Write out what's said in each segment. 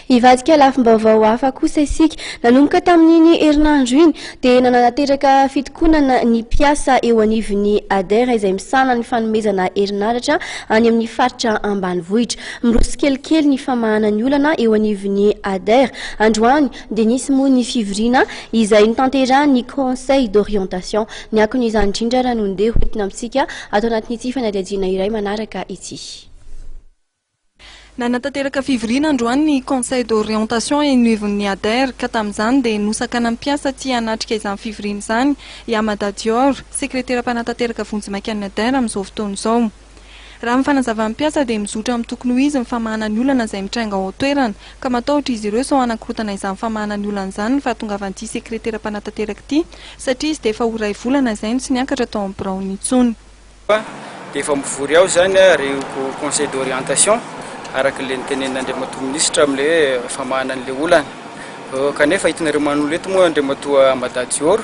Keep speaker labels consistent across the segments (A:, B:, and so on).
A: Hivadika lafim-baovao hafa kosa isika. Nanomboka tamin'iny herinandro iny dia nanatanteraka fitokonana ny mpiasa eo anivon'ny ADER izay misahana ny fanomezana herinaratra any amin'ny faritra ambanivohitra. Miroso tsikelikely ny famahana ny olana eo anivon'ny ADER. Androany dia nisy moa ny fivoriana izay notanterahan'ny Conseil d'orientation. Ny akon'izany indrindra raha no ndeha hoentina amintsika ato anatin'ity fanadihadiana iray manaraka ity.
B: Nanatanteraka fivoriana androany ny Conseil d'orientation eny anivon'ny ADER ka tamin'izany dia nosakanan'ny mpiasa tsy hanatrika izany fivoriana izany i Amada Dior, sekretera mpanatanteraka vonjimaika ny ADER amin'izao fotoana izao. Raha ny fanazavan'ny mpiasa dia mizotra amin'ny tokony ho izy ny famahana ny olana izay mitranga ao an-toerana ka matahotra izy ireo sao hanakorotana izany famahana ny olana izany ny fahatongavan'ity sekretera mpanatanteraka ity satria izy dia efa ho iray volana izay no tsy niakatra tao amin'ny biraony intsony.
C: Dia efa mivory ao izany ireo conseil d'orientation araka ilay notenenin'Andriamatoa Minisitra amin'ilay hoe famahana an'ilay olana. Kanefa hitanareo manolo eto moa Andriamatoa Amada Dior,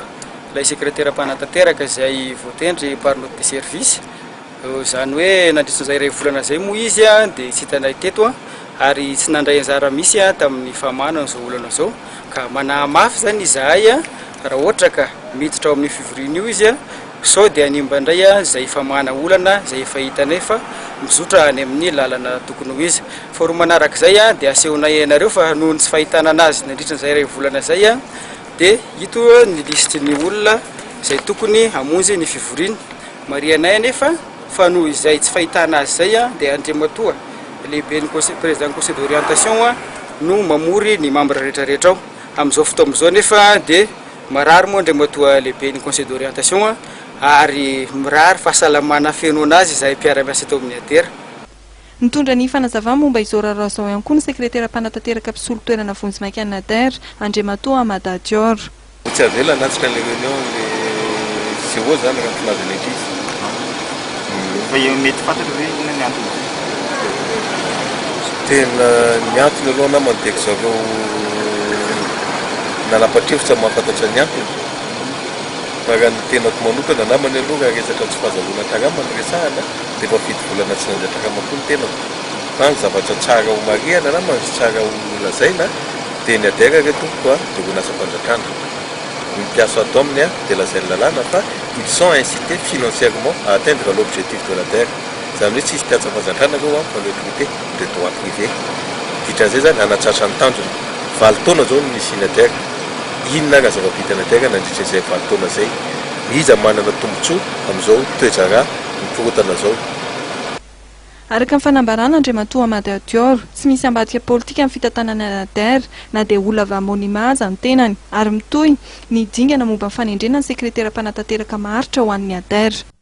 C: ilay sekretera mpanatanteraka izay voatendry par note de service. Izany hoe nandritra izay iray volana izay moa izy dia tsy hitanay teto ary tsy nandray anjara mihitsy tamin'ny famahana an'izao olana izao. Ka manahy mafy izany izahay raha ohatra ka miditra ao amin'io fivoriana io izy Sao dia hanimba indray izay famahana olana izay efa hitanay fa mizotra any amin'ny lalana tokony ho izy. Faharoa manarak'izay dia asehonay anareo fa noho ny tsy fahitana anazy nandritra izay iray volana izay dia ito ny lisitry ny olona izay tokony hamonjy ny fivoriana. Marihanay anefa fa noho izay tsy fahitana azy izay dia Andriamatoa lehiben'ny conseil, président conseil d'orientation no mamory ny membre rehetra rehetra ao. Amin'izao fotoana izao anefa dia Marary moa Andriamatoa Lehiben'ny Conseil d'orientation ary mirary fahasalamana feno anazy izahay mpiara-miasa eto amin'ny ADER.
B: Nitondra ny fanazavany momba izao raharaha izao ihany koa ny sekretera mpanatanteraka mpisolo toerana vonjimaika ny ADER, Andriamatoa Hamada Dior.
D: Tsy avela hanatrika an'ilay réunion le CO zany raha ny filazan'ny ankizy.
E: Efa mety fantatra ve inona ny antony?
D: Tena ny antony aloha namana dia ry zareo nanapa-kevitra mahafantatra ny antony fa raha ny tenako manokana namany aloha raha resaka tsy fahazahoana karama no resahana dia efa fito volana tsy nandray karama koa ny tenako fa ny zavatra tsara ho marihana namana sy tsara ho lazaina dia ny ADER re tompoko a dia orinasam-panjakana ny mpiasa ato aminy a dia lazain'ny lalàna fa ils sont incités financièrement à atteindre l'objectif de l'ADER izany hoe tsisy mpiasam-panjakana reo a fa recruté de droit privé. Dikran'izay zany hanatratra ny tanjona. Valo taona zao no nisian'ny ADER. Inona ary ny zava-bitan'ny ADER nandritra izay valo taona izay? Iza manana tombotsoa amin'izao toe-draharaha mikorontana zao?
B: Araka ny fanambarana Andriamatoa Hamada Dior, tsy misy ambadika politika ny fitantanana ny ADER na dia olona avy Monima aza ny tenany, ary mitohy ny dingana momba ny fanendrena ny sekretera mpanatanteraka maharitra ho an'ny ADER.